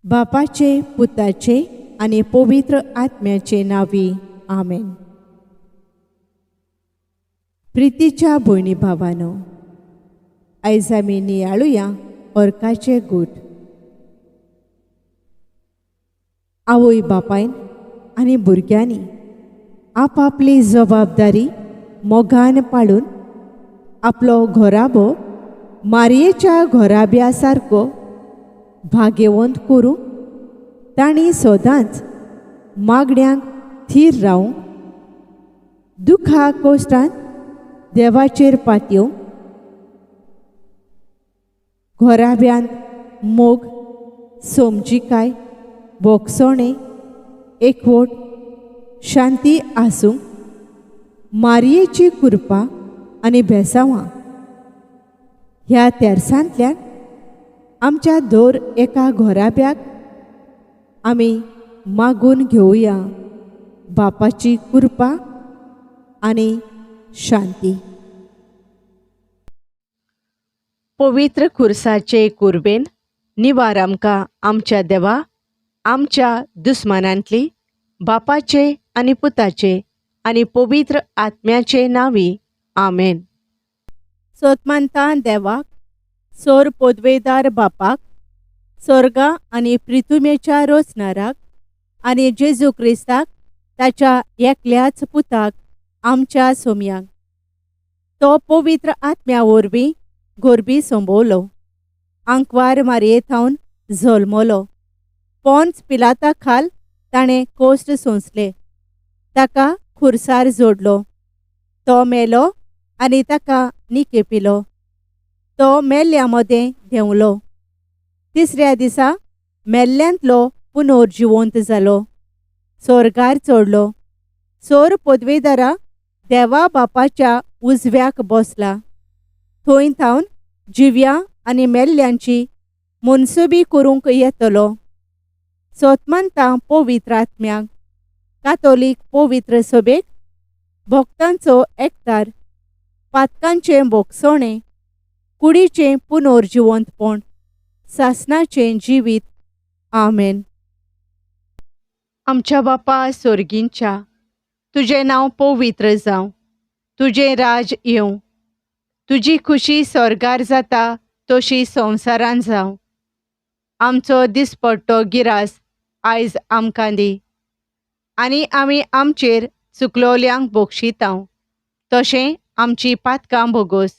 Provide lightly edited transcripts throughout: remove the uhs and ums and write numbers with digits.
बापाचे, पुताचे आनी पवित्र आत्म्याचे नांवी, आमेन. प्रितीच्या भयणी भावानो, आयज आमी नियाळुया अर्काचे गूट. आवय बापायन आनी भुरग्यांनी आपापली जबाबदारी मोगान पाळून आपलो घराबो मारयेच्या घराब्या सारको भाग्यवंत करूंक तांणी सदांच मागण्यांक थीर रावंक, दुखा कश्टांत देवाचेर पातयेवंक, घराब्यांत मोग, समजिकाय, भोगसणें, एकवट, शांती आसूंक मारयेची कृपा आनी बेसांवां ह्या तेर्सांतल्यान आमच्या दर एका घराब्याक आमी मागून घेवया बापाची कृपा आनी शांती. पवित्र खुर्साचे कुर्बेन निवार आमकां आमच्या देवा, आमच्या दुस्मानांतली, बापाचे आनी पुताचे आनी पवित्र आत्म्याचे नांवी, आमेन. सोतमानता देवाक, सोर पोदवेदार बापाक, सोर्गा आनी प्रिथुमेच्या रोचनाराक आनी जेजू क्रिस्ताक ताच्या एकल्याच पुताक आमच्या सोमयांक, तो पवित्र आत्म्या वरवीं गोरबी संबवलो, आंकवार मारये थावन जल्मलो, पोन्स पिलाता खाल ताणें कोश्ट सोंसले, ताका खुर्सार जोडलो, तो मेलो आनी ताका निकेपिलो, तो मेल्ल्या मदें देंवलो, तिसऱ्या दिसा मेल्ल्यांतलो पुनर्जिवंत जालो, सोर्गार चडलो, सोर पदवेदारा देवा बापाच्या उजव्याक बसला, थंय थावन जिव्या आनी मेल्ल्यांची मनसुबी करूंक येतलो. सोतमानता पवित्र आत्म्याक, कातोलीक पवित्र सभेक, भक्तांचो एकतार, पातकांचें भोगसणें, कुडीचें पुनर्जिवंतपण, सासणाचें जिवीत, आमेन. आमच्या बापा सोर्गींच्या, तुजें नांव पवित्र जावं, तुजें राज येवं, तुजी खुशी स्वर्गार जाता तशी संवसारान जावं. आमचो दिसपट्टो गिरास आयज आमकां दी आनी आमी आमचेर चुकलोल्यांक बक्षितांव तशें आमची पातकां भोगोस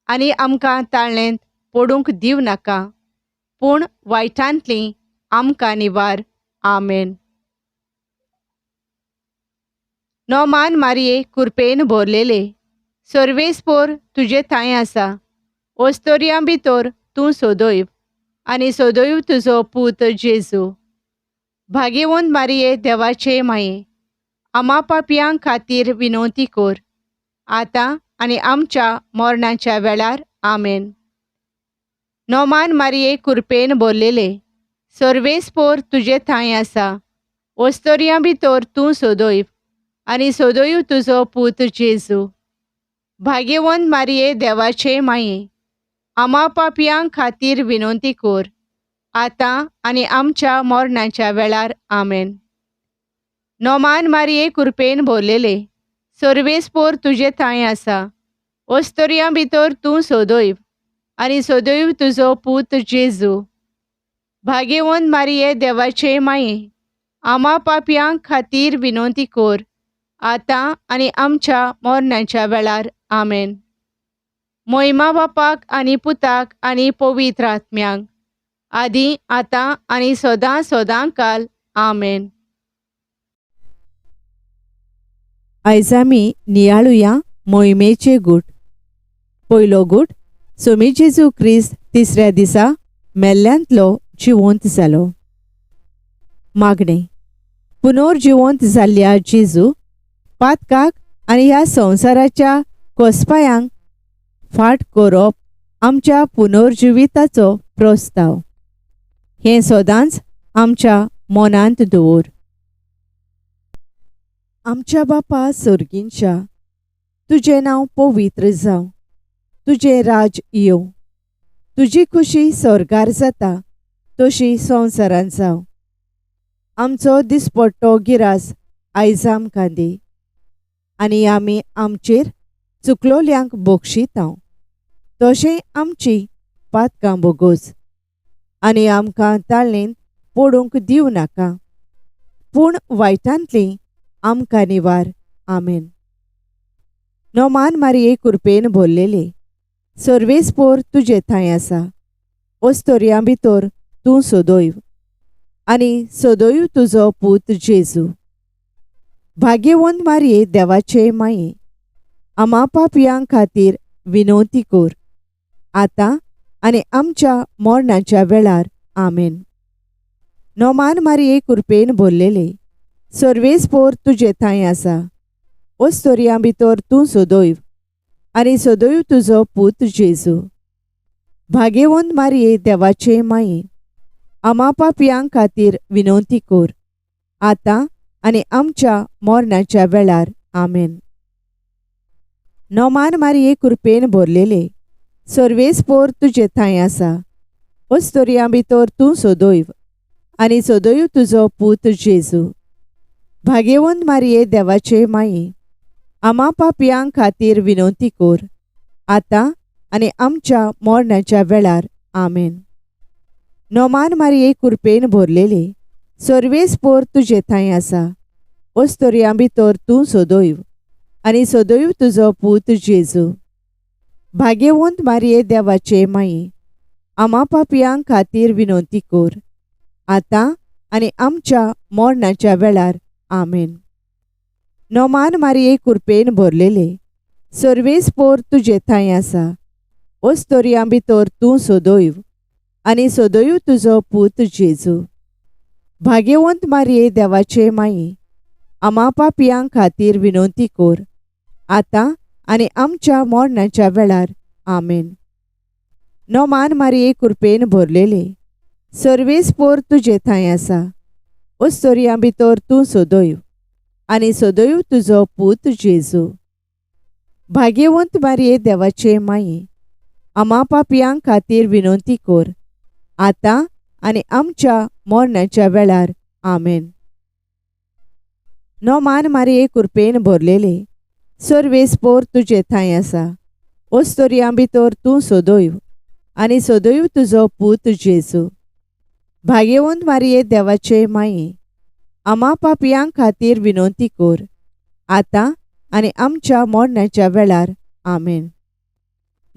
आनी आमकां ताळ्ळेंत पडूंक दिवं नाका, पूण वायटांतली आमकां निवार, आमेन. नोमान मारये कुरपेन भरलेले, सर्वेस्पोर तुजे थांय आसा, ओस्तोरयां भितर तूं सोदयव आनी सोदयव तुजो पूत जेजू. भाग्यवंत मारये देवाचे माये, आमा पापयां खातीर विनवती कर, आतां आनी आमच्या मरणाच्या वेळार, आमेन. नोमान मारये कुरपेन भरलेले, सर्वेस्पोर तुजे थांय आसा, ओस्तोरयां भितर तूं सोदयव आनी सोदयव तुजो पूत जेजू. भाग्यवंत मारये देवाचे माये, आमा पापयां खातीर विनवती कर, आतां आनी आमच्या मरणाच्या वेळार, आमेन. नोमान मारये कुरपेन भरलेले, सर्वेस्पोर तुजे थांय आसा, ओस्तोरयां भितर तूं सोदयव आनी सोदयव तुजो पूत जेजू. भाग्यवंत मारये देवाचे माये, आमा पापयां खातीर विनवती कर, आतां आनी आमच्या मरणाच्या वेळार, आमेन. मोहिमा बापाक आनी पुताक आनी पवित्र आत्म्यांक, आदी आतां आनी सदां सदां काल, आमेन. आयज आमी नियाळुया मोहिमेचे गूट. पयलो गूट, सोमी जेजू क्रिस्त तिसऱ्या दिसा मेल्ल्यांतलो जिवंत जालो. मागणें. पुनर्जिवंत जाल्ल्या जेजू, पातकाक आनी ह्या संवसाराच्या कोसपायांक फाट करप आमच्या पुनर्जिविताचो प्रस्ताव, हें सदांच आमच्या मनांत दवर. आमच्या बापा सर्गींच्या, तुजें नांव पवित्र जावं, तुजें राज येवं, तुजी खुशी स्वर्गार जाता तशी संवसारांत जावं. आमचो दिसपट्टो गिरास आयज आमकां दी आनी आमी आमचेर चुकलोल्यांक बक्षितांव तशें आमची पातकां बोगोस आनी आमकां ताळेंत पडूंक दिवं नाका, पूण वायटांतली आमकां निवार. आमेन. नोमान मारिये कुरपेन भरलेले, सर्वेस्पोर तुजे थंय आसा, ओस्तोरयां भितर तूं सदैव आनी सदैव तुजो पूत जेजू. भाग्यवंत मारिये देवाचे माये, आमा पापयां खातीर विनवती कर, आतां आनी आमच्या मरणाच्या वेळार. आमेन. नोमान मारिये कुरपेन भरलेले, सर्वेस्पोर तुजे थंय आसा, ओस्तोरयां भितर तूं सदैव आनी सदैव तुजो पूत जेजू. भाग्यवंत मारिये देवाचे माये, आमा पापयां खातीर विनवती कर, आतां आनी आमच्या मरणाच्या वेळार. आमेन. नोमान मारिये कुरपेन भरलेले, सर्वेस्पोर तुजे थंय आसा, ओस्तोरयां भितर तूं सदैव आनी सदैव तुजो पूत जेजू. भाग्यवंत मारिये देवाचे माये, आमा पापयां खातीर विनवती कर, आतां आनी आमच्या मरणाच्या वेळार. आमेन. नोमान मारिये कुरपेन भरलेले, सर्वेस्पोर तुजे थंय आसा, ओस्तोरयां भितर तूं सदैव आनी सदैव तुजो पूत जेजू. भाग्यवंत मारिये देवाचे माये, आमा पापयां खातीर विनवती कर, आतां आनी आमच्या मरणाच्या वेळार. आमेन. नोमान मारिये कुरपेन भरलेले, सर्वेस्पोर तुजे थंय आसा, ओस्तोरयां भितर तूं सदैव आनी सदैव तुजो पूत जेजू. भाग्यवंत मारिये देवाचे माये, आमा पापयां खातीर विनवती कर, आतां आनी आमच्या मरणाच्या वेळार. आमेन. नोमान मारिये कुरपेन भरलेले, सर्वेस्पोर तुजे थंय आसा, ओस्तोरयां भितर तूं सदैव आनी सदैव तुजो पूत जेजू. भाग्यवंत मारिये देवाचे माये, आमा पापयां खातीर विनवती कर, आतां आनी आमच्या मरणाच्या वेळार. आमेन. नोमान मारिये कुरपेन भरलेले, सर्वेस्पोर तुजे थंय आसा, ओस्तोरयां भितर तूं सदैव आनी सदैव तुजो पूत जेजू. भाग्यवंत मारिये देवाचे माये, आमा पापयां खातीर विनवती कर, आतां आनी आमच्या मरणाच्या वेळार. आमेन.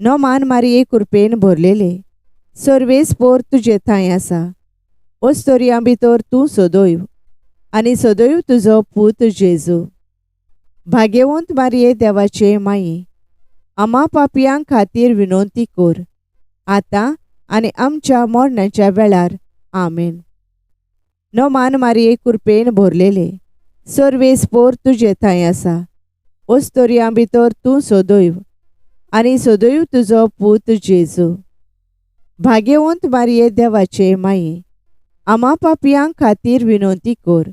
नोमान मारिये कुरपेन भरलेले, सर्वेस्पोर तुजे थंय आसा, ओस्तोरयां भितर तूं सदैव आनी सदैव तुजो पूत जेजू. भाग्यवंत मारिये देवाचे माये, आमा पापयां खातीर विनवती कर, आतां आनी आमच्या मरणाच्या वेळार. आमेन. नोमान मारिये कुरपेन भरलेले, सर्वेस्पोर तुजे थंय आसा, ओस्तोरयां भितर तूं सदैव आनी सदैव तुजो पूत जेजू. भाग्यवंत मारिये देवाचे माये, आमा पापयां खातीर विनवती कर,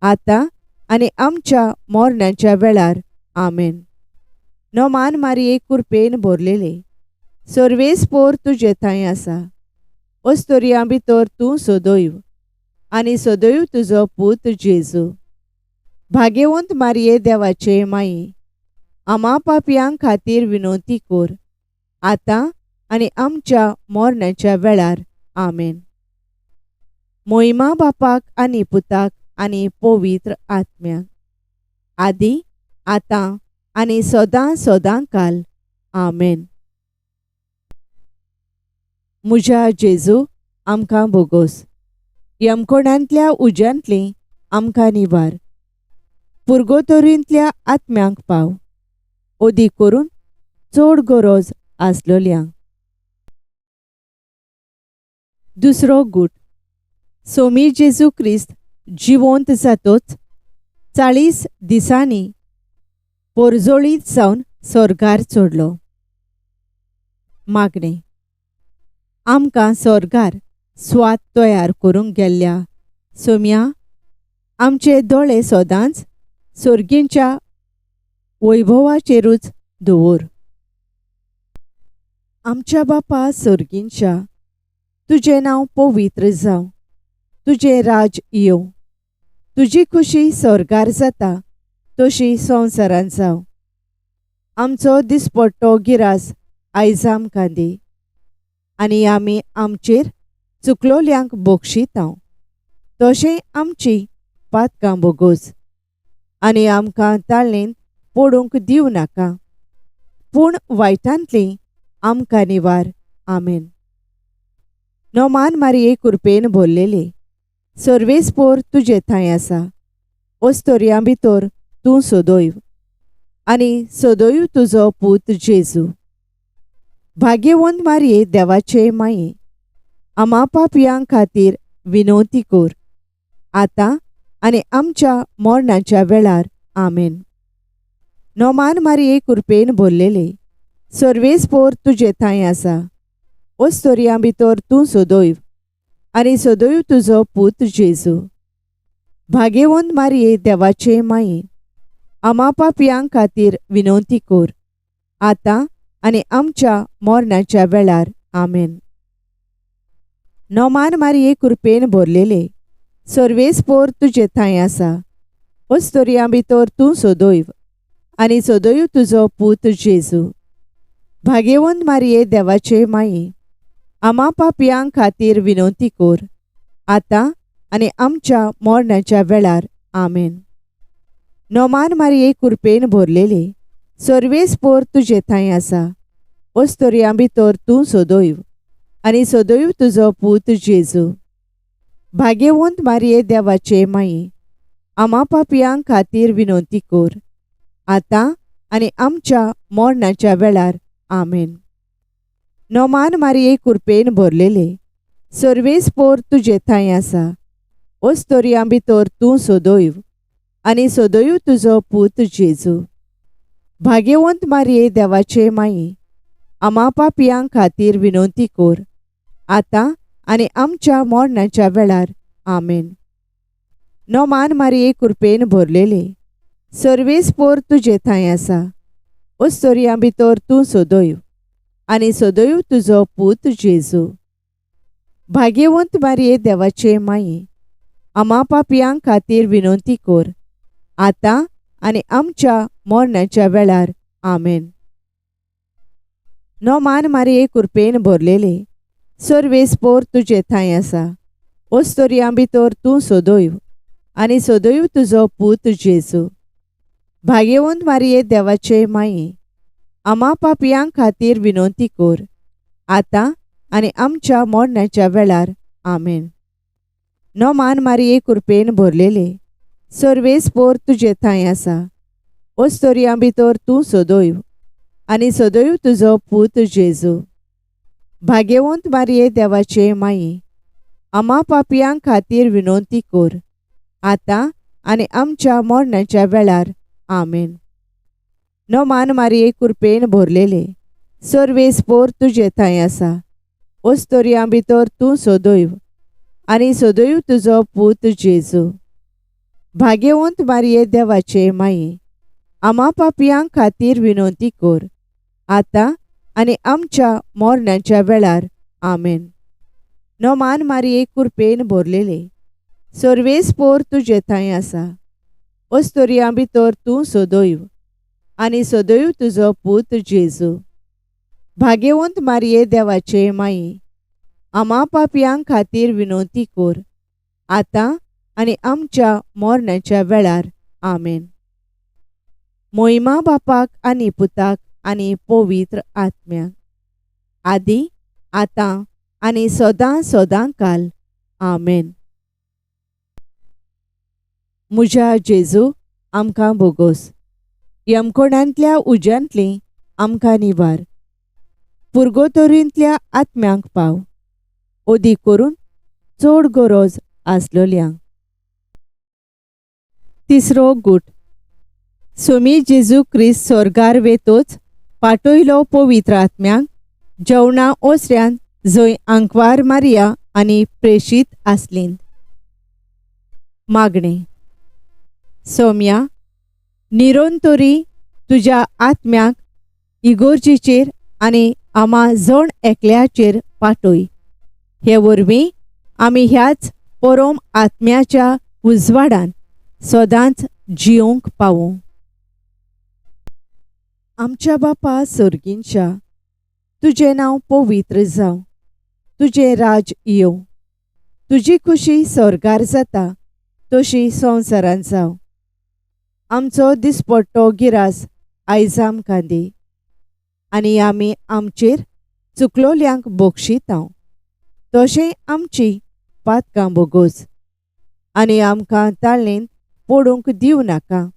आतां आनी आमच्या मरणाच्या वेळार. आमेन. नोमान मारिये कुरपेन भरलेले, सर्वेस्पोर तुजे थंय आसा, ओस्तोरयां भितर तूं सदैव आनी सदैव तुजो पूत जेजू. भाग्यवंत मारिये देवाचे माये, आमा पापयां खातीर विनवती कर, आतां आनी आमच्या मरणाच्या वेळार. आमेन. मोहिमा बापाक आनी पुताक आनी पवित्र आत्म्याक, आदी आतां आनी सदां सदां काल. आमेन. म्हज्या जेजू, आमकां बोगोस, यमकोणांतल्या उज्यांतली आमकां निवार, पुर्गोतोरींतल्या आत्म्यांक पाव, ओदी करून चड गरज आसलोल्यांक. दुसरो गूट. सोमी जेजू क्रिस्त जिवंत जातोच 40 दिसांनी पोरजोळीत जावन स्वर्गार चडलो. मागणें. आमकां स्वर्गार स्वाद तयार करूंक गेल्ल्या सोम्या, आमचे दोळे सदांच सर्गींच्या वैभवाचेरूच दवर. आमच्या बापा सर्गींच्या, तुजें नांव पवित्र जावं, तुजें राज येवं, तुजी खुशी स्वर्गार जाता तशी संवसारांत जावं. आमचो दिसपट्टो गिरास आयज आमकां दी आनी आमी आमचेर चुकलोल्यांक बक्षितांव तशें आमची पातकां बोगोस आनी आमकां ताळेंत पडूंक दिवं नाका, पूण वायटांतली आमकां निवार. आमेन. नोमान मारये कुरपेन भरलेले, सर्वेस्पोर तुजे थंय आसा, ओस्तोरयां भितर तूं सदैव आनी सदैव तुजो पूत जेजू. भाग्यवंत मारये देवाचे माये, आमा पापयां खातीर विनवती कर, आतां आनी आमच्या मरणाच्या वेळार. आमेन. नोमान मारये कुरपेन भरलेले, सर्वेस्पोर तुजे थंय आसा, ओस्तोरयां भितर तूं सदैव आनी सदैव तुजो पूत जेजू. भाग्यवंत मारये देवाचे माये, आमा पापयां खातीर विनवती कर, आतां आनी आमच्या मरणाच्या वेळार. आमेन. नोमान मारये कुरपेन भरलेले, सर्वेस्पोर तुजे थंय आसा, ओस्तोरयां भितर तूं सदैव आनी सदैव तुजो पूत जेजू. भाग्यवंत मारये देवाचे माये, आमा पापयां खातीर विनवती कर, आतां आनी आमच्या मरणाच्या वेळार. आमेन. नोमान मारये कुरपेन भरलेले, सर्वेस्पोर तुजे थंय आसा, ओस्तोरयां भितर तूं सदैव आनी सदैव तुजो पूत जेजू. भाग्यवंत मारये देवाचे माये, आमा पापयां खातीर विनवती कर, आतां आनी आमच्या मरणाच्या वेळार. आमेन. नोमान मारये कुरपेन भरलेले, सर्वेस्पोर तुजे थंय आसा, ओस्तोरयां भितर तूं सदैव आनी सदैव तुजो पूत जेजू. भाग्यवंत मारये देवाचे माये, आमा पापयां खातीर विनवती कर, आतां आनी आमच्या मरणाच्या वेळार. आमेन. नोमान मारये कुरपेन भरलेले, सर्वेस्पोर तुजे थंय आसा, ओस्तोरयां भितर तूं सदैव आनी सदैव तुजो पूत जेजू. भाग्यवंत मारये देवाचे माये, आमा पापयां खातीर विनवती कर, आतां आनी आमच्या मरणाच्या वेळार. आमेन. नोमान मारये कुरपेन भरलेले, सर्वेस्पोर तुजे थंय आसा, ओस्तोरयां भितर तूं सदैव आनी सदैव तुजो पूत जेजू. भाग्यवंत मारये देवाचे माये, आमा पापयां खातीर विनवती कर, आतां आनी आमच्या मरणाच्या वेळार. आमेन. नोमान मारये कुरपेन भरलेले, सर्वेस्पोर तुजे थंय आसा, ओस्तोरयां भितर तूं सदैव आनी सदैव तुजो पूत जेजू. भाग्यवंत मारये देवाचे माये, आमा पापयां खातीर विनवती कर, आतां आनी आमच्या मरणाच्या वेळार. आमेन. नोमान मारये कुरपेन भरलेले, सर्वेस्पोर तुजे थंय आसा, ओस्तोरयां भितर तूं सदैव आनी सदैव तुजो पूत जेजू. भाग्यवंत मारये देवाचे माये, आमा पापयां खातीर विनवती कर, आतां आनी आमच्या मरणाच्या वेळार. आमेन. नोमान मारये कुरपेन भरलेले, सर्वेस्पोर तुजे थंय आसा, ओस्तोरयां भितर तूं सदैव आनी सदैव तुजो पूत जेजू. भाग्यवंत मारये देवाचे माये, आमा पापयां खातीर विनवती कर, आतां आनी आमच्या मरणाच्या वेळार. आमेन. मोहिमा बापाक आनी पुताक आनी पवित्र आत्म्याक, आदी आतां आनी सदां सदां काल. आमेन. म्हज्या जेजू, आमकां बोगोस, यमकोणांतल्या उज्यांतली आमकां निवार, पुर्गोतोरींतल्या आत्म्यांक पाव, ओदी करून चड गरज आसलोल्यांक. तिसरो गूट. सोमी जेजू क्रिस्त स्वर्गार वेतोच पाटयलो पवित्र आत्म्यांक जेवणा ओसऱ्यान, जंय आंकवार मारिया आनी प्रेशीत आसलीं. मागणें. सोम्या, निरंतरी तुज्या आत्म्याक इगोर्जीचेर आनी आमा जण एकल्याचेर पाटय, हे वरवीं आमी ह्याच परोम आत्म्याच्या उजवाडान सदांच जियोंक पावूं. आमच्या बापा सर्गींच्या, तुजें नांव पवित्र जावं, तुजें राज येवं, तुजी खुशी स्वर्गार जाता तशी संवसारांत जावं. आमचो दिसपट्टो गिरास आयज आमकां दी आनी आमी आमचेर चुकलोल्यांक बक्षितांव तशें आमची पातकां बोगोस आनी आमकां ताळेंत पडूंक दिवं नाका,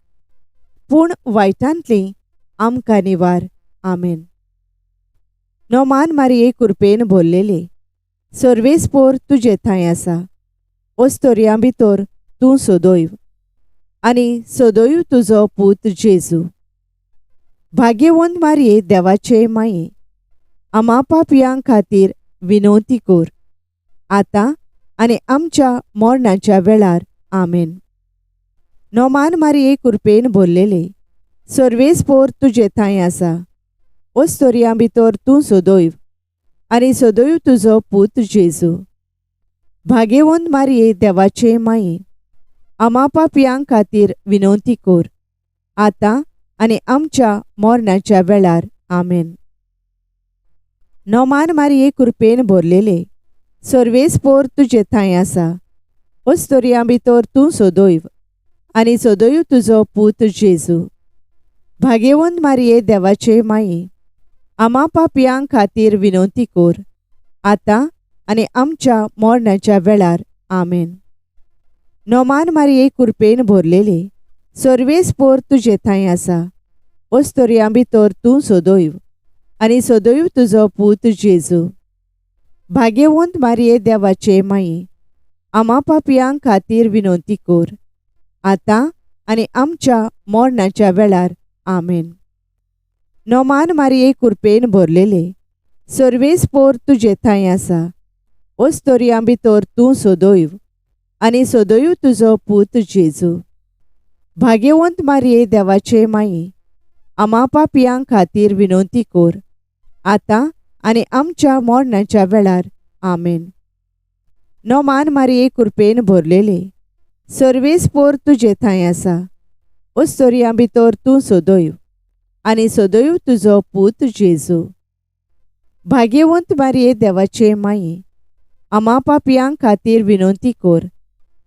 पूण वायटांतली आमकां निवार. आमेन. नोमान मारये कुरपेन भरलेले, सर्वेस्पोर तुजे थंय आसा, ओस्तोरयां भितर तूं सदैव आनी सदैव तुजो पूत जेजू. भाग्यवंत मारये देवाचे माये, आमा पापयां खातीर विनवती कर, आतां आनी आमच्या मरणाच्या वेळार. आमेन. नोमान मारये कुरपेन भरलेले, सर्वेस्पोर तुजे थंय आसा, ओस्तोरयां भितर तूं सदैव आनी सदैव तुजो पूत जेजू. भाग्यवंत मारये देवाचे माये, आमा पापयां खातीर विनवती कर, आतां आनी आमच्या मरणाच्या वेळार. आमेन. नोमान मारये कुरपेन भरलेले, सर्वेस्पोर तुजे थंय आसा, ओस्तोरयां भितर तूं सदैव आनी सदैव तुजो पूत जेजू. भाग्यवंत मारये देवाचे माये, आमा पापयां खातीर विनवती कर, आतां आनी आमच्या मरणाच्या वेळार. आमेन. नोमान मारये कुरपेन भरलेले, सर्वेस्पोर तुजे थंय आसा, ओस्तोरयां भितर तूं सदैव आनी सदैव तुजो पूत जेजू. भाग्यवंत मारये देवाचे माये, आमा पापयां खातीर विनवती कर, आतां आनी आमच्या मरणाच्या वेळार. आमेन. नोमान मारये कुरपेन भरलेले, सर्वेस्पोर तुजे थंय आसा, ओस्तोरयां भितर तूं सदैव आनी सदैव तुजो पूत जेजू. भाग्यवंत मारये देवाचे माये, आमा पापयां खातीर विनवती कर, आतां आनी आमच्या मरणाच्या वेळार. आमेन. नोमान मारये कुरपेन भरलेले, सर्वेस्पोर तुजे थंय आसा, ओस्तोरयां भितर तूं सदैव आनी सदैव तुजो पूत जेजू. भाग्यवंत मारये देवाचे माये, आमा पापयां खातीर विनवती कर,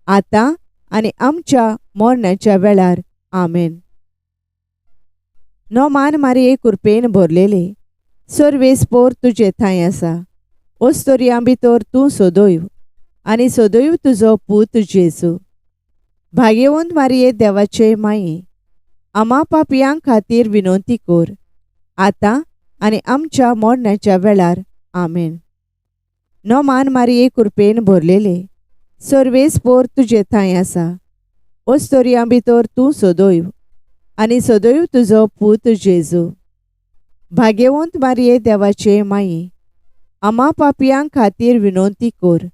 आतां आनी आमच्या मरणाच्या वेळार. आमेन. नोमान मारये कुरपेन भरलेले, सर्वेस्पोर तुजे थंय आसा, ओस्तोरयां भितर तूं सदैव आनी सदैव तुजो पूत जेजू. भाग्यवंत मारये देवाचे माये, आमा पापयां खातीर विनवती कर, आतां आनी आमच्या मरणाच्या वेळार. आमेन. नोमान मारये कुरपेन भरलेले, सर्वेस्पोर तुजे थंय आसा, ओस्तोरयां भितर तूं सदैव आनी सदैव तुजो पूत जेजू. भाग्यवंत मारये देवाचे माये, आमा पापयां खातीर विनवती कर,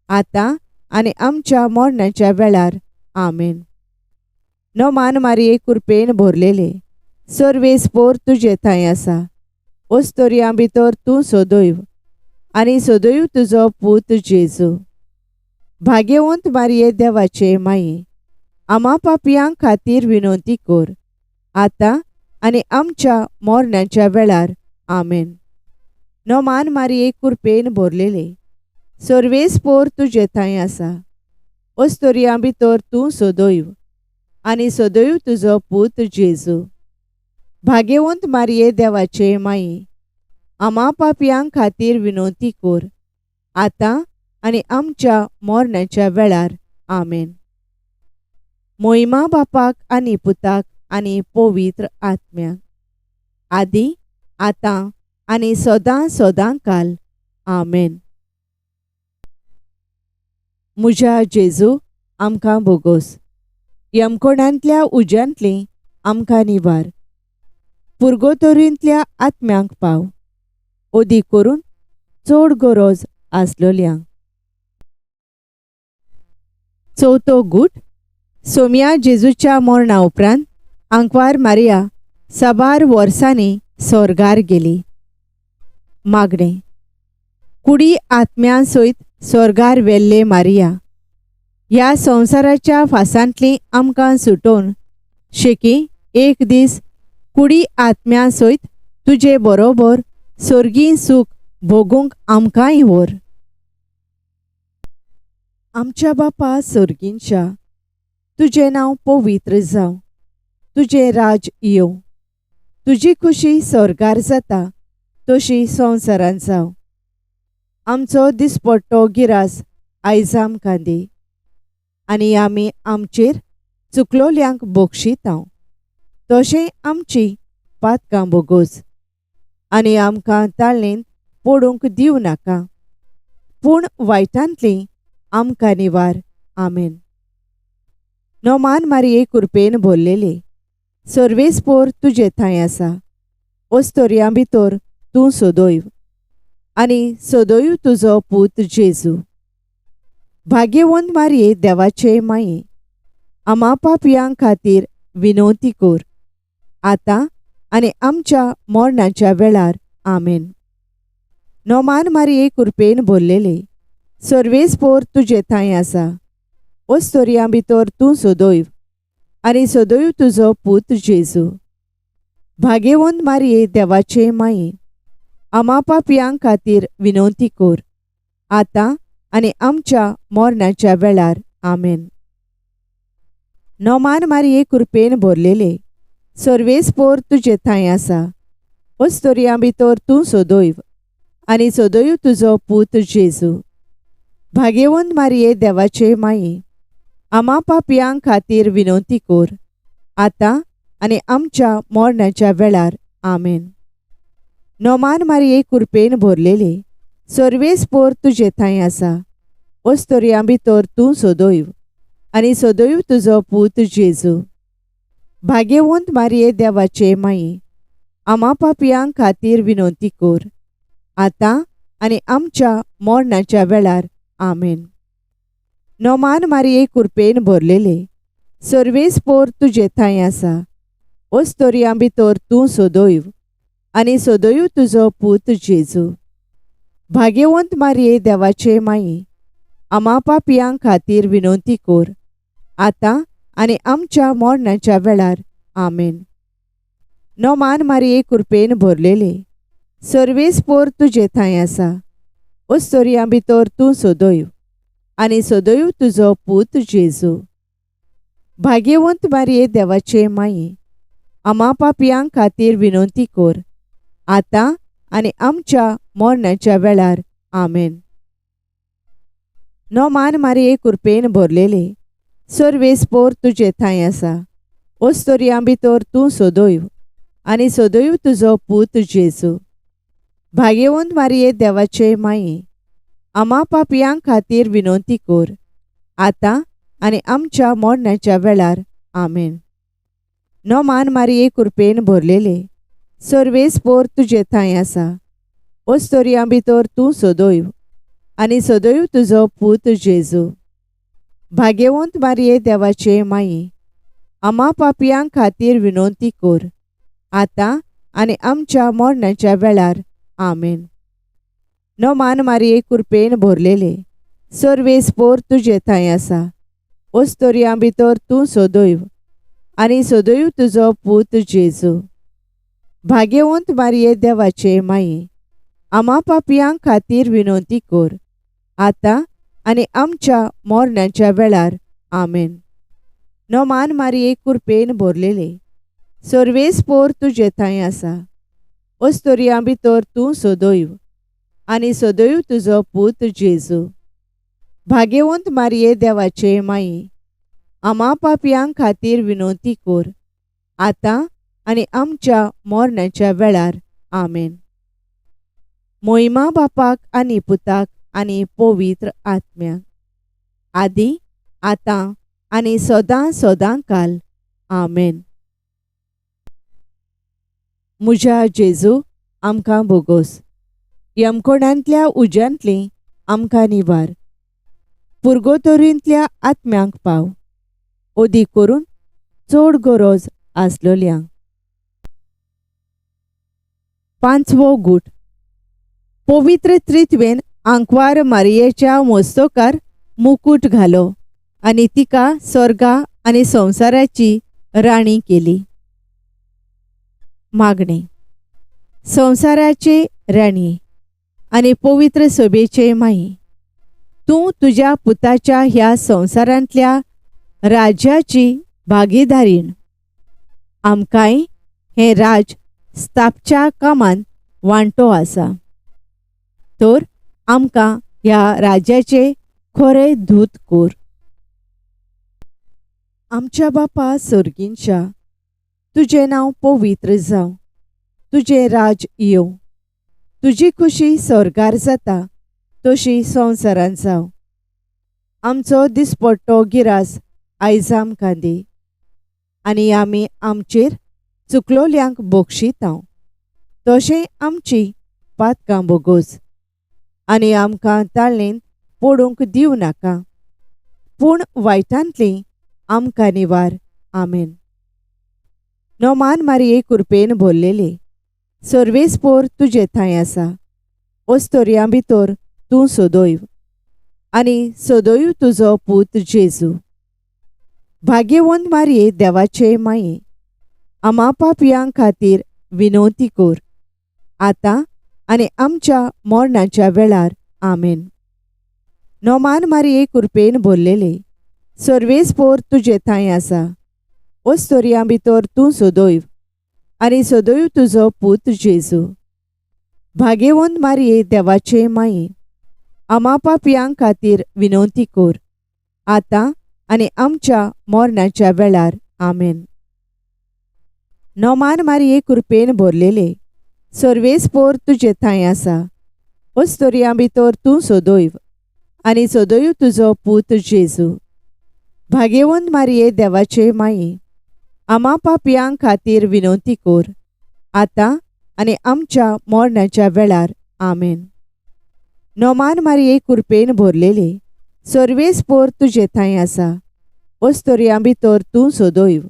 आतां आनी आमच्या मरणाच्या वेळार. आमेन. नोमान मारये कुरपेन भरलेले, सर्वेस्पोर तुजे थंय आसा, ओस्तोरयां भितर तूं सदैव आनी सदैव तुजो पूत जेजू. भाग्यवंत मारये देवाचे माये, आमा पापयां खातीर विनवती कर, आतां आनी आमच्या मरणाच्या वेळार. आमेन. नोमान मारये कुरपेन भरलेले, सर्वेस्पोर तुजे थंय आसा, ओस्तोरयां भितर तूं सदैव आनी सदैव तुजो पूत जेजू. भाग्यवंत मारये देवाचे माये, आमा पापयां खातीर विनवती कर, आतां आनी आमच्या मरणाच्या वेळार. आमेन. मोहिमा बापाक आनी पुताक आनी पवित्र आत्म्याक, आदी आतां आनी सदां सदां काल. आमेन. म्हज्या जेजू, आमकां बोगोस, यमकोणांतल्या उज्यांतली आमकां निवार, पुर्गोतोरींतल्या आत्म्यांक पाव, अदीक करून चड गरज आसलोल्यांक. चवथो गूट. सोम्या जेजूच्या मरणा उपरांत आंकवार मारिया साबार वर्सांनी स्वर्गार गेली. मागणें. कुडी आत्म्या सयत सोर्गार वेल्ले मारिया, ह्या संवसाराच्या फासांतली आमकां सुटोवन शेकी एक दीस कुडी आत्म्या सयत तुजे बरोबर सोर्गी सूख भोगूंक आमकांय व्हर. आमच्या बापा सोर्गींच्या, तुजें नांव पवित्र जावं, तुजें राज येवं, तुजी खुशी सोर्गार जाता तशी संवसारांत जावं. आमचो दिसपट्टो गिरास आयज आमकां दी आनी आमी आमचेर चुकलोल्यांक बक्षितांव तशें आमची पातकां बोगोस आनी आमकां ताळणेंत पडूंक दिवं नाका, पूण वायटांतली आमकां निवार. आमेन. नोमान मारिये कुरपेन भरलेले, सर्वेस्पोर तुजे थंय आसा, ओस्तोरयां भितर तूं सदैव आनी सदैव तुजो पूत जेजू. भाग्यवंत मारिये देवाचे माये, आमा पापयां खातीर विनवती कर, आतां आनी आमच्या मरणाच्या वेळार. आमेन. नोमान मारिये कुरपेन भरलेले, सर्वेस्पोर तुजे थंय आसा, ओस्तोरयां भितर तूं सदैव आनी सदैव तुजो पूत जेजू. भाग्यवंत मारिये देवाचे माये, आमा पापयां खातीर विनवती कर, आतां आनी आमच्या मरणाच्या वेळार. आमेन. नोमान मारिये कुरपेन भरलेले, सर्वेस्पोर तुजे थंय आसा, ओस्तोरयां भितर तूं सदैव आनी सदैव तुजो पूत जेजू. भाग्यवंत मारिये देवाचे माये, आमा पापयां खातीर विनवती कर, आतां आनी आमच्या मरणाच्या वेळार. आमेन. नोमान मारिये कुरपेन भरलेले, सर्वेस्पोर तुजे थंय आसा, ओस्तोरयां भितर तूं सदैव आनी सदैव तुजो पूत जेजू. भाग्यवंत मारिये देवाचे माये, आमा पापयां खातीर विनवती कर, आतां आनी आमच्या मरणाच्या वेळार. आमेन. नोमान मारिये कुरपेन भरलेले, सर्वेस्पोर तुजे थंय आसा, ओस्तोरयां भितर तूं सदैव आनी सदैव तुजो पूत जेजू. भाग्यवंत मारिये देवाचे माये, आमा पापयां खातीर विनवती कर, आतां आनी आमच्या मरणाच्या वेळार. आमेन. नोमान मारिये कुरपेन भरलेले, सर्वेस्पोर तुजे थंय आसा, ओस्तोरयां भितर तूं सदैव आनी सदैव तुजो पूत जेजू. भाग्यवंत मारिये देवाचे माये, आमा पापयां खातीर विनवती कर, आतां आनी आमच्या मरणाच्या वेळार. आमेन. नोमान मारिये कुरपेन भरलेले, सर्वेस्पोर तुजे थंय आसा, ओस्तोरयां भितर तूं सदैव आनी सदैव तुजो पूत जेजू. भाग्यवंत मारिये देवाचे माये, आमा पापयां खातीर विनवती कर, आतां आनी आमच्या मरणाच्या वेळार. आमेन. नोमान मारिये कुरपेन भरलेले, सर्वेस्पोर तुजे थंय आसा, ओस्तोरयां भितर तूं सदैव आनी सदैव तुजो पूत जेजू. भाग्यवंत मारिये देवाचे माये, आमा पापयां खातीर विनवती कर, आतां आनी आमच्या मरणाच्या वेळार. आमेन. नोमान मारिये कुरपेन भरलेले, सर्वेस्पोर तुजे थंय आसा, ओस्तोरयां भितर तूं सदैव आनी सदैव तुजो पूत जेजू. भाग्यवंत मारिये देवाचे माये, आमा पापयां खातीर विनवती कर, आतां आनी आमच्या मरणाच्या वेळार. आमेन. नोमान मारिये कुरपेन भरलेले, सर्वेस्पोर तुजे थंय आसा, ओस्तोरयां भितर तूं सदैव आनी सदैव तुजो पूत जेजू. भाग्यवंत मारिये देवाचे माये, आमा पापयां खातीर विनवती कर, आतां आनी आमच्या मरणाच्या वेळार. आमेन. मोहिमा बापाक आनी पुताक आनी पवित्र आत्म्याक, आदी आतां आनी सदां सदां काल. आमेन. म्हज्या जेजू, आमकां बोगोस, यमकोणांतल्या उज्यांतली आमकां निवार, पुर्गोतोरींतल्या आत्म्यांक पाव, अदीक करून चड गरज आसलोल्यांक. पांचवो गूट. पवित्र त्रित्वेन आंकवार मारियेच्या मोस्तोकार मुकूट घालो आनी तिका स्वर्गा आनी संवसाराची राणी केली. मागणें. संवसाराचे राणी आनी पवित्र सभेचे माई, तूं तुज्या पुताच्या ह्या संवसारांतल्या राज्याची भागीदारीण. आमकांय हें राज स्थापच्या कामांत वांटो आसा, तर आमकां ह्या राज्याचे खरे दूत कोर. आमच्या बापा सर्गींच्या, तुजें नांव पवित्र जावं, तुजें राज येवं, तुजी खुशी स्वर्गार जाता तशी संवसारांत जावं. आमचो दिसपट्टो गिरास आयज आमकां दी आनी आमी आमचेर चुकलोल्यांक बक्षितांव तशें आमची पातकां बोगोस आनी आमकां ताळेन पडूंक दिवं नाका, पूण वायटांतली आमकां निवार. आमेन. नोमान मारिये कुरपेन भरलेले, सर्वेस्पोर तुजे थंय आसा, ओस्तोरयां भितर तूं सदैव आनी सदैव तुजो पूत जेजू. भाग्यवंत मारिये देवाचे माये, आमा पापयां खातीर विनवती कर, आतां आनी आमच्या मरणाच्या वेळार. आमेन. नोमान मारिये कुरपेन भरलेले, सर्वेस्पोर तुजे थंय आसा, ओस्तोरयां भितर तूं सदैव आनी सदैव तुजो पूत जेजू. भाग्यवंत मारिये देवाचे माये, आमा पापयां खातीर विनवती कर, आतां आनी आमच्या मरणाच्या वेळार. आमेन. नोमान मारिये कुरपेन भरलेले, सर्वेस्पोर तुजे थंय आसा, ओस्तोरयां भितर तूं सदैव आनी सदैव तुजो पूत जेजू. भाग्यवंत मारिये देवाचे माये, आमा पापयां खातीर विनवती कर, आतां आनी आमच्या मरणाच्या वेळार. आमेन. नोमान मारिये कुरपेन भरलेले, सर्वेस्पोर तुजे थंय आसा, ओस्तोरयां भितर तूं सदैव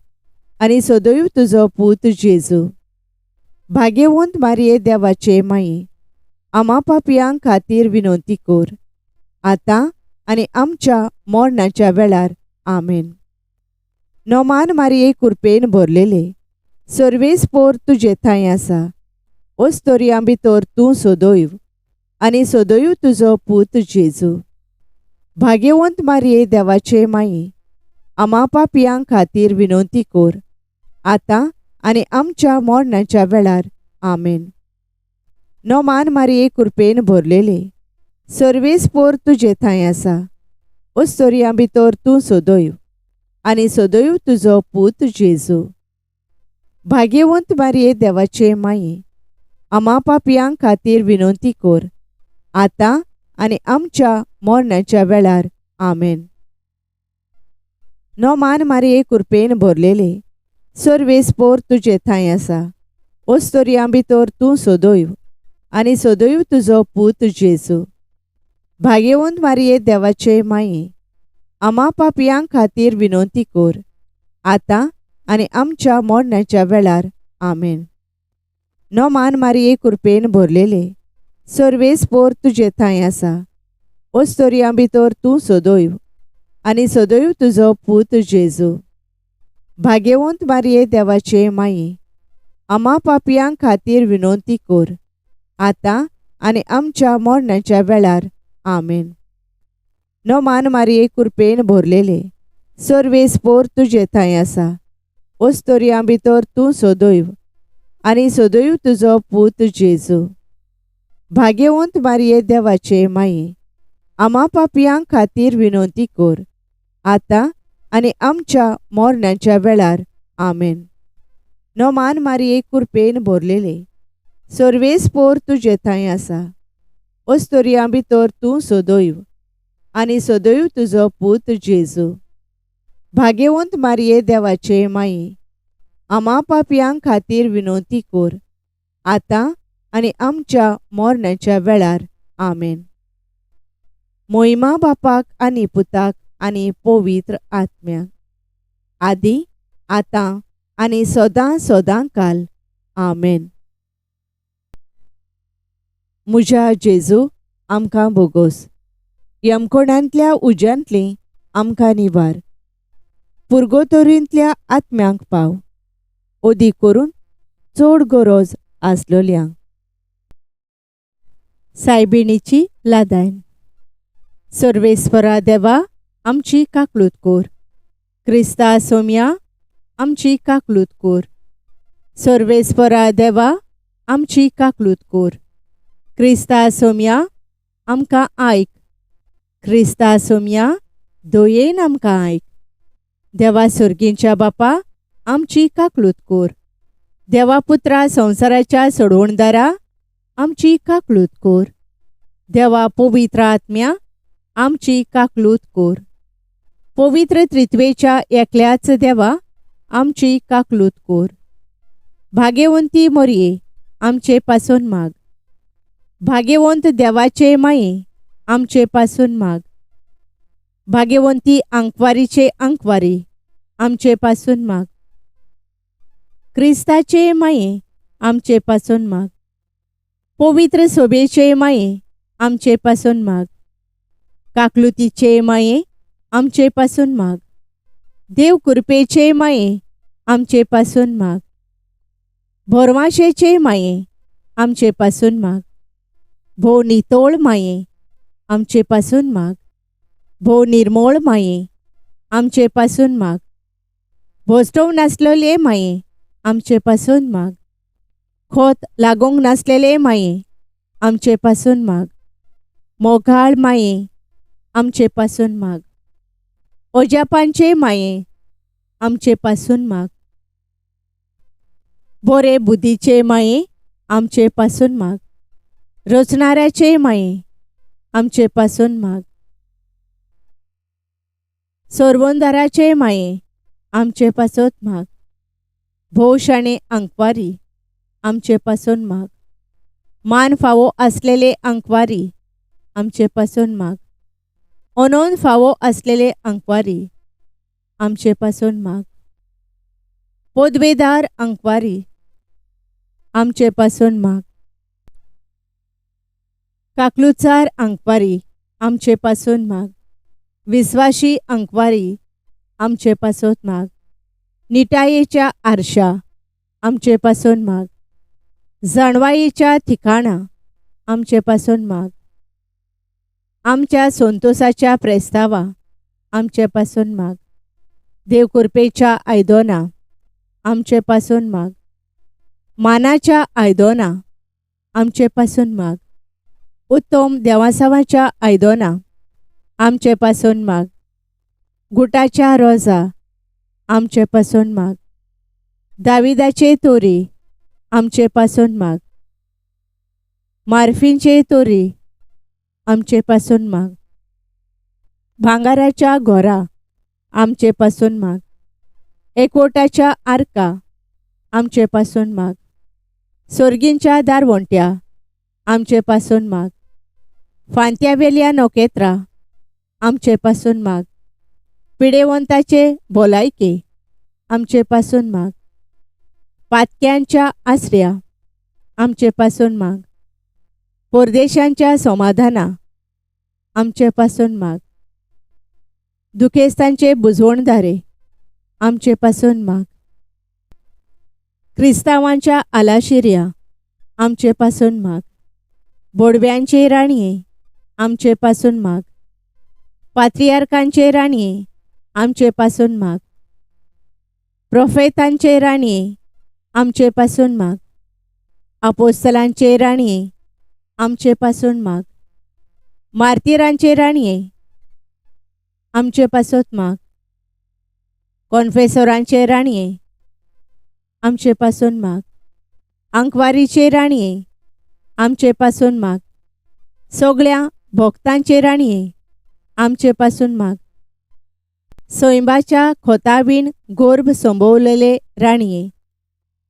आनी सदैव तुजो पूत जेजू. भाग्यवंत मारिये देवाचे माये, आमा पापयां खातीर विनवती कर, आतां आनी आमच्या मरणाच्या वेळार. आमेन. नोमान मारिये कुरपेन भरलेले, सर्वेस्पोर तुजे थंय आसा, ओस्तोरयां भितर तूं सदैव आनी सदैव तुजो पूत जेजू. भाग्यवंत मारिये देवाचे माये, आमा पापयां खातीर विनवती कर, आतां आनी आमच्या मरणाच्या वेळार. आमेन. नोमान मारिये कुरपेन भरलेले, सर्वेस्पोर तुजे थंय आसा, ओस्तोरयां भितर तूं सदैव आनी सदैव तुजो पूत जेजू. भाग्यवंत मारिये देवाचे माये, आमा पापयां खातीर विनवती कर, आतां आनी आमच्या मरणाच्या वेळार. आमेन. नोमान मारिये कुरपेन भरलेले, सर्वेस्पोर तुजे थंय आसा, ओस्तोरयां भितर तूं सदैव आनी सदैव तुजो पूत जेजू. भाग्यवंत मारिये देवाचे माये, आमा पापयां खातीर विनवती कर, आतां आनी आमच्या मरणाच्या वेळार. आमेन. नोमान मारिये कुरपेन भरलेले, सर्वेस्पोर तुजे थंय आसा, ओस्तोरयां भितर तूं सदैव आनी सदैव तुजो पूत जेजू. भाग्यवंत मारिये देवाचे माये, आमा पापयां खातीर विनवती कर, आतां आनी आमच्या मरणाच्या वेळार. आमेन. नोमान मारिये कुरपेन भरलेले, सर्वेस्पोर तुजे थंय आसा, ओस्तोरयां भितर तूं सदैव आनी सदैव तुजो पूत जेजू. भाग्यवंत मारिये देवाचे माये, आमा पापयां खातीर विनवती कर, आतां आनी आमच्या मरणाच्या वेळार. आमेन. नोमान मारिये कुरपेन भरलेले, सर्वेस्पोर तुजे थंय आसा, ओस्तोरयां भितर तूं सदैव आनी सदैव तुजो पूत जेजू. भाग्यवंत मारिये देवाचे माये, आमा पापयां खातीर विनवती कर, आतां आनी आमच्या मरणाच्या वेळार. आमेन. मोहिमा बापाक आनी पुताक आनी पवित्र आत्म्याक, आदी आतां आनी सदां सदां काल. आमेन. म्हज्या जेजू, आमकां भोगोस. यमकोणांतल्या उज्यांतली आमकां निवार. पुर्गोतोरींतल्या आत्म्यांक पाव, ओदी करून चड गरज आसलोल्यांक. सायबिणीची लादायन. सर्वेस्परा देवा आमची काकलूत कोर. क्रिस्ता सोम्या आमची काकलूत कोर. सर्वेस्परा देवा आमची काकलूत कोर. क्रिस्ता सोम्या आमकां आयक. क्रिस्ता सोम्या दयेन आमकां आयक. देवा सर्गींच्या बापा आमची काकलूत कोर. देवा पुत्रा संवसाराच्या सोडवणदारा आमची काकलूत कोर. देवा पवित्र आत्म्या आमची काकलूत कोर. पवित्र त्रित्वेच्या एकल्याच देवा आमची काकलूत कोर. भाग्यवंती मोरये आमचे पासून माग. भाग्यवंत देवाचे माये आमचे पासून माग. भाग्यवंती आंकवारीचे आंकवारी आमचे पासून माग. क्रिस्ताचे माये आमचे पासून माग. पवित्र सोबेचे माये आमचे पासून माग. काकलुतीचे माये आमचे पासून माग. देव कृपेचे माये आमचे पासून माग. भोरवाशेचे माये आमचे पासून माग. भोव नितोळ माये आमचे पासून माग. भोव निर्मोळ माये आमचे पासून माग. भोसटोव नासलेले माये आमचे पासून माग. खोत लागूंक नासलेले माये आमचे पासून माग. मोगाळ माये आमचे पासून माग. ओजापांचे माये आमचे पासून माग. बोरे बुद्धीचे माये आमचे पासून माग. रचणाऱ्याचे माये आमचे पासून माग. सोरवंदाराचे माये आमचे पासत माग. भोव शाणे आंकवारी आमचे पासून माग. मान फावो आसलेले आंकवारी आमचे पासून माग. अनोन फावो आसलेले आंकवारी आमचे पासून माग. पदवेदार आंकवारी आमचे पासून माग. काकलुचार आंकवारी आमचे पासून माग. विस्वाशी आंकवारी आमचे पासत माग. निटायेच्या आरशा आमचे पासून माग. जाणवायेच्या ठिकाणा आमचे पासून माग. आमच्या संतोसाच्या प्रेस्तावा आमचे पासून माग. देवकृपेच्या आयदोना आमचे पासून माग. मानाच्या आयदोना आमचे पासून माग. उत्तम देवासावाच्या आयदोना आमचे पासून माग. गुटाच्या रोजा आमचे पासून माग. दाविदाचे तोरी आमचे पासून माग. मार्फींचे तोरी आमचे पासून माग. भांगाराच्या घोरा आमचे पासून माग. एकवटाच्या आर्का आमचे पासून माग. सोर्गींच्या दारवंट्या आमचे पासून माग. फांत्यावेल्या नखेत्रां आमचे पासून माग. पिडेवंताचे भलायके आमचे पासून माग. पातक्यांच्या आसऱ्या आमचे पासून माग. परदेशांच्या समाधाना आमचे पासून माग. दुखेस्तांचे बुजवणदारे आमचे पासून माग. क्रिस्तांवांच्या आलाशिऱ्या आमचे पासून माग. बोडव्यांचे राणये आमचे पासून माग. पात्रियार्कांचे राणये आमचे पासून माग. प्रोफेतांचे राणये आमचे पासून माग. आपोस्तलांचे राणये आमचे पासून माग. मार्तिरांचे राणये आमचे पासत माग. कॉन्फेसोरांचे राणये आमचे पासून माग. आंकवारीचे राणये आमचे पासून माग. सगळ्या भक्तांचे राणये आमचे पासून माग. सैंबाच्या खोतावीण गोर्भ संभवलेले राणये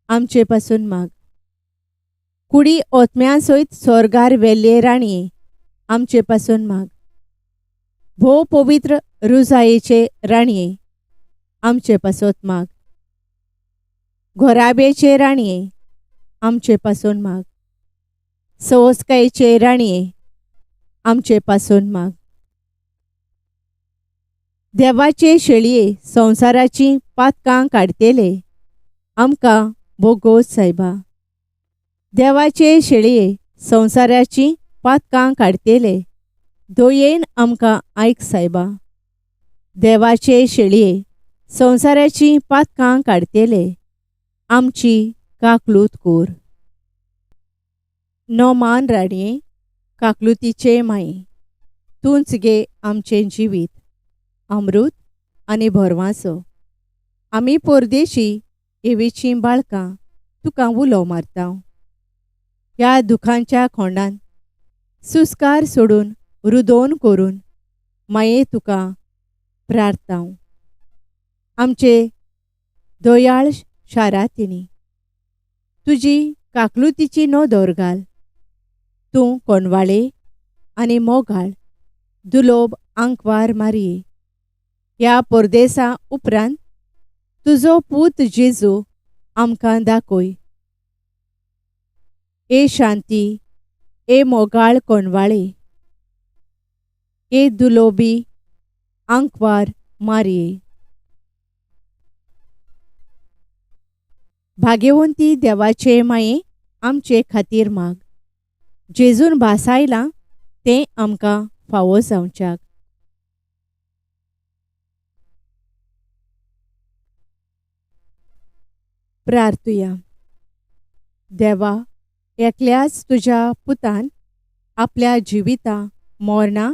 आमचे पासून माग. कुडी ओतम्या सयत स्वर्गार वेल्ले राणये आमचे पासून माग. भोव पवित्र रुजायेचे राणये आमचे पासत माग. घोराब्याचे राणये आमचे पासून माग. सवस्कायेचे राणये आमचे पासून माग. देवाचे शेळये संवसाराचीं पातकां काडटेले आमकां बोगोस सायबा. देवाचे शेळये संवसाराचीं पातकां काडटेले दयेन आमकां आयक सायबा. देवाचे शेळये संवसाराचीं पातकां काडटेले आमची काकलूत कोर. नोमान राणये काकलुतीचे माये तूंच गे आमचें जिवीत अमृत आनी भरवांसो. आमी परदेशी एवीचीं बाळकां तुका उलो मारता. ह्या दुखांच्या खोंडान सुस्कार सोडून रुदोन करून माये तुका प्रार्थांव. आमचे दयाळ शारातिनी तुजी काकलुतीची नदर घाल. तूं कोणवाळे आनी मोगाळ दुलोब आंकवार मारये. ह्या परदेसा उपरांत तुजो पूत जेजू आमकां दाखय. ए शांती, ए मोगाळ कोणवाळे, ए दुलोबी आंकवार मारये. भाग्यवंती देवाचे माये आमचे खातीर माग. जेजून भासायलां तें आमकां फावो जावच्याक. प्रार्थुया. देवा, एकल्याच तुज्या पुतान आपल्या जिविता मरणा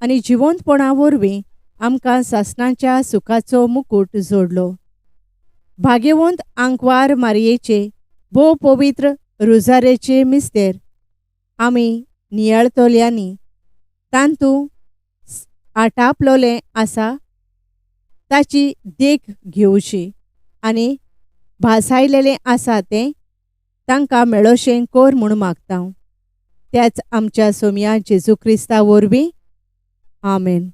आनी जिवंतपणा वरवीं आमकां सासणाच्या सुखाचो मुकूट जोडलो. भाग्यवंत आंकवार मारयेचे भोव पवित्र रुजारेचे मिस्तेर आमी नियाळतल्यांनी तांतू आटापलोलें आसा ताची देख घेवची आनी भासायलेलें आसा तें तांकां मेळोशें कोर म्हूण मागता. त्याच आमच्या सोमया जेजू क्रिस्ता वरवीं. आमेन.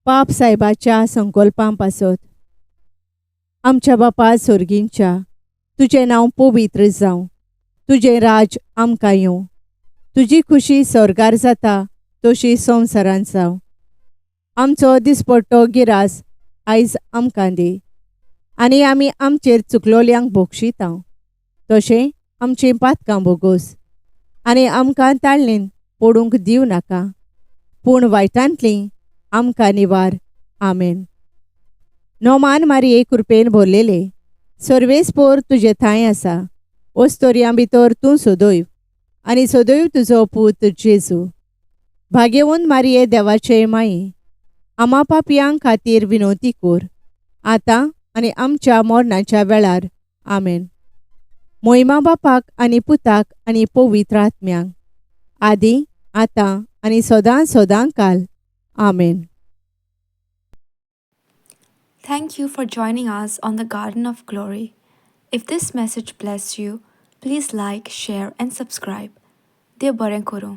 पाप सायबाच्या संकल्पां पासत. आमच्या बापा सोर्गींच्या, तुजें नांव पवित्र जावं, तुजें राज आमकां येवं, तुजी खुशी स्वर्गार जाता तशी संवसारांत जावं. आमचो दिसपट्टो गिरास आयज आमकां दी आनी आमी आमचेर चुकलोल्यांक बोगशिता तशें आमचीं पातकां बोगोस आनी आमकां ताळणेन पडूंक दिवं नाका, पूण वायटांतलीं आमकां निवार. आमेन. नोमान मारये कृपेन भरलेले सर्वेस्पोर तुजे थांय आसा. ओस्तोरयां भितर तूं सदैव आनी सदैव तुजो पूत जेजू. भाग्यवंत मारये देवाचे माये आमा पापयां खातीर विनवती कोर आतां आनी आमच्या मरणाच्या वेळार. आमेन. मोहिमा बापाक आनी पुताक आनी पवित्र आत्म्यांक, आदी आतां आनी सदां सदां काल. आमेन. Thank you for joining us on the Garden of Glory. If this message blessed you, please like, share, and subscribe. देव बरें करूं.